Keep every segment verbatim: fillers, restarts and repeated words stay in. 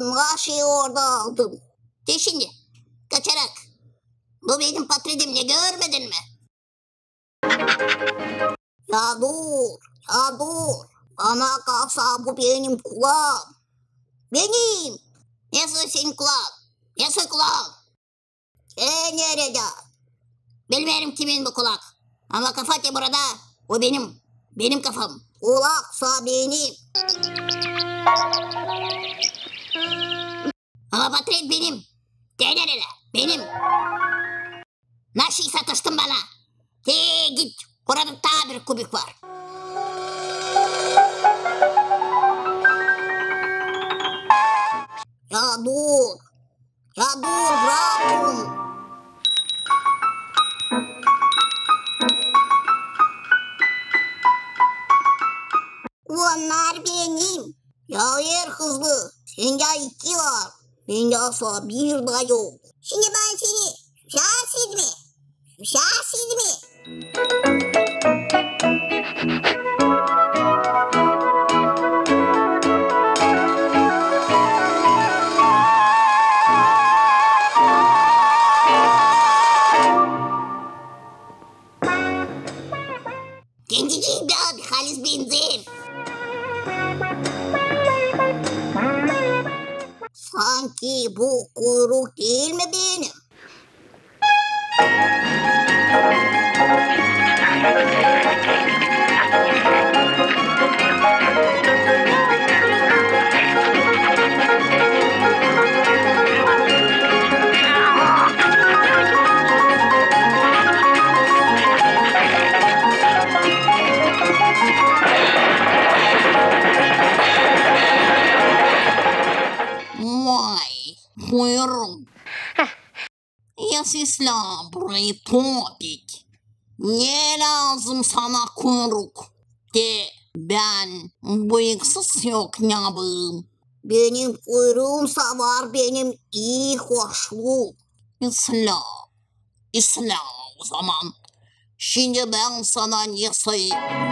Naşey orada aldım. Te şindi, kaçarak. Bu benim portretim, ne görmedin mi? Ya dur, ya dur. Bana kalsa bu benim kulaam. Benim. Nesoy senin kulaın? Nesoy kulaın? E, neredä? Bilmeerim kimin bu kulak. Ama kafa te burada. O benim. Benim kafam. Kulaksa benim. Ama portret benim. Te neredä? Benim. Naşey satıştın bana? Te git. Burada taa bir kubik var. Ya dur. Ya dur, bırak onu. Onnar benim. Ya ver hızlı. Sendä iki var. Bendä sa bir dä yok. Şindi bän seni süsärsin mi? Süsärsin mi? Kendicik dä bir halis benzeer. Sanki bu kuyruk diil mi benim? Vay, kuyruk. Ya sislää burayı, Topik. Ne lääzım sana kuyruk? Te bän bıyıksız yok, ne yapayım? Benim kuyruumsa var, benim ii hoşluu. İslää, islää o zaman. Şindi bän sana nesoy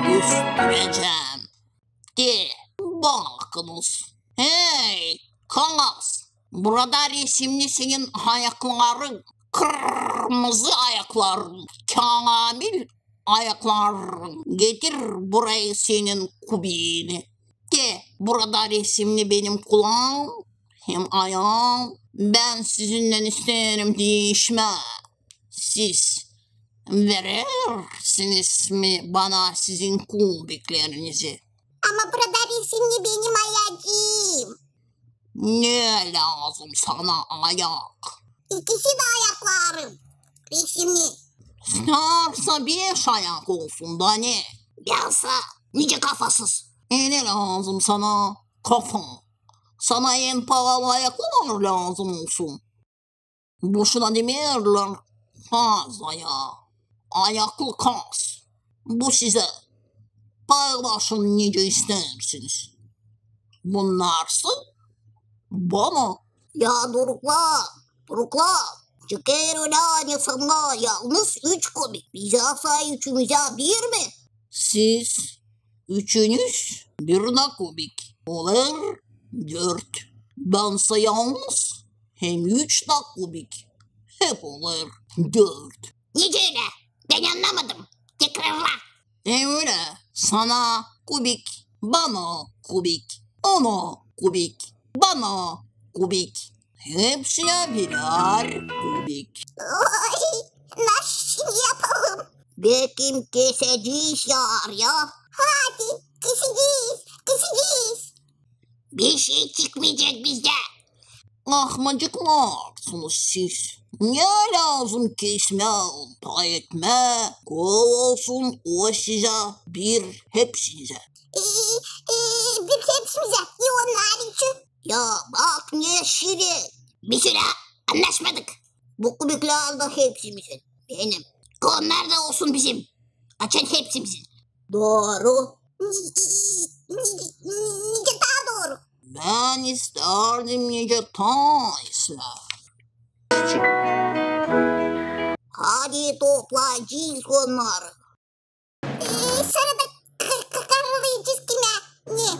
gösterecäm. Te bakınız. Hey, kas! Burada resimli senin ayakların, kırmızı ayakların, kâmil ayakların. Getir burayı senin kubiini. Te burada resimli benim kulaam hem ayaam. Bän sizinnän isteerim diişmää. Siz verersiniz mi bana sizin kubiklerinizi? Ama burada resimli benim ayacıım. Ne lääzım sana ayak? İkisi dä ayaklarım resimli. İstärsä beş ayak olsun da ne? Yasa, nicä kafasız. E, ne lääzım sana kafa? Sana en paalı ayaklar lääzım olsun. Boşuna demeerlär kas ayağı, ayaklı kas. Bu sizä. Paylaşın nicä isteersiniz. Bunnarsa bana. Ya durukla, durukla. Çıkêr ölä, ani sana yalnız üç kubik. Bizä sa üçümüzä bir mi? Siz üçünüz bir dä kubik. Olêr dört. Bän sa yalnız hem üç dä kubik. Hep olêr dört. Nicä ölä? Bän annamadım. Tekrarla. E, ölä. Sana kubik, bana kubik, ona kubik, bana kubik. Hepsinä birär kubik. Oy, naşey yapalım? Bekim kesecez ya. Hadi, kesecez, kesecez. Bişey çıkmayacek bizdä. Ahmacıklarsınız siz. Ne lääzım kesmää, pay etmää, kol olsun o sizä, bir hepsinizä. E, e, bir hepsimizä, e, onnar için. Ya bak, ne şirin. Biz ölä annaşmadık. Bu kubiklär dä hepsimizin. Benim. Onnar da olsun bizim. Açan hepsimizin. Dooru. Ni-, ni-, ni-, nicä taa dooru? Bän istärdin nicä taa islää. Hadi toplayacez onnarı. E, sora da k-, k-, karılayacez kimä ne.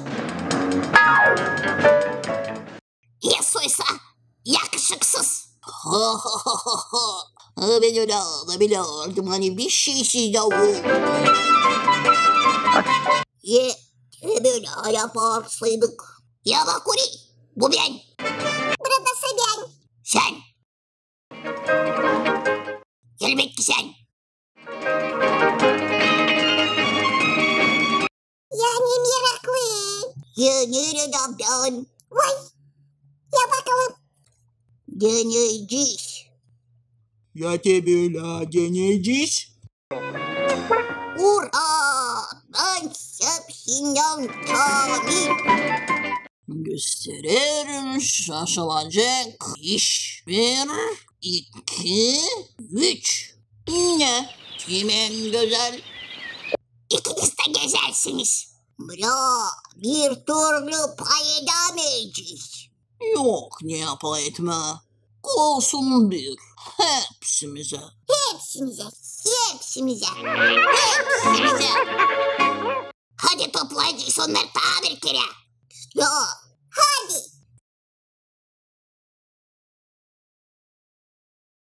E, Ha, ha, ha, ha, ha. Ha, bän ölä da bilärdim, ani bir şey sizdä oldu. E, e, bölä yaparsaydık. Ya bak, ori, bu bän. Burada sä bän. Sän. Elbetki sän. Ya ne meraklı. Ya neredä bän? Vay. Ya bakalım. Deneyciz. Ya te bölä deneyciz. Ura! Bän hepsindän tamir. Göstererim şaşılacek iş. Bir, iki, üç. Ne? Kim en gözäl? İkiniz dä gözälsiniz. Bro, bir türlü pay edemeecez. Yok, ne pay etmää. Kalsın bir. Hepsimizä. Hepsimizä, hepsimizä, hepsimizä. Hadi toplayacez onnarı taa bir kerä. Yo, hadi,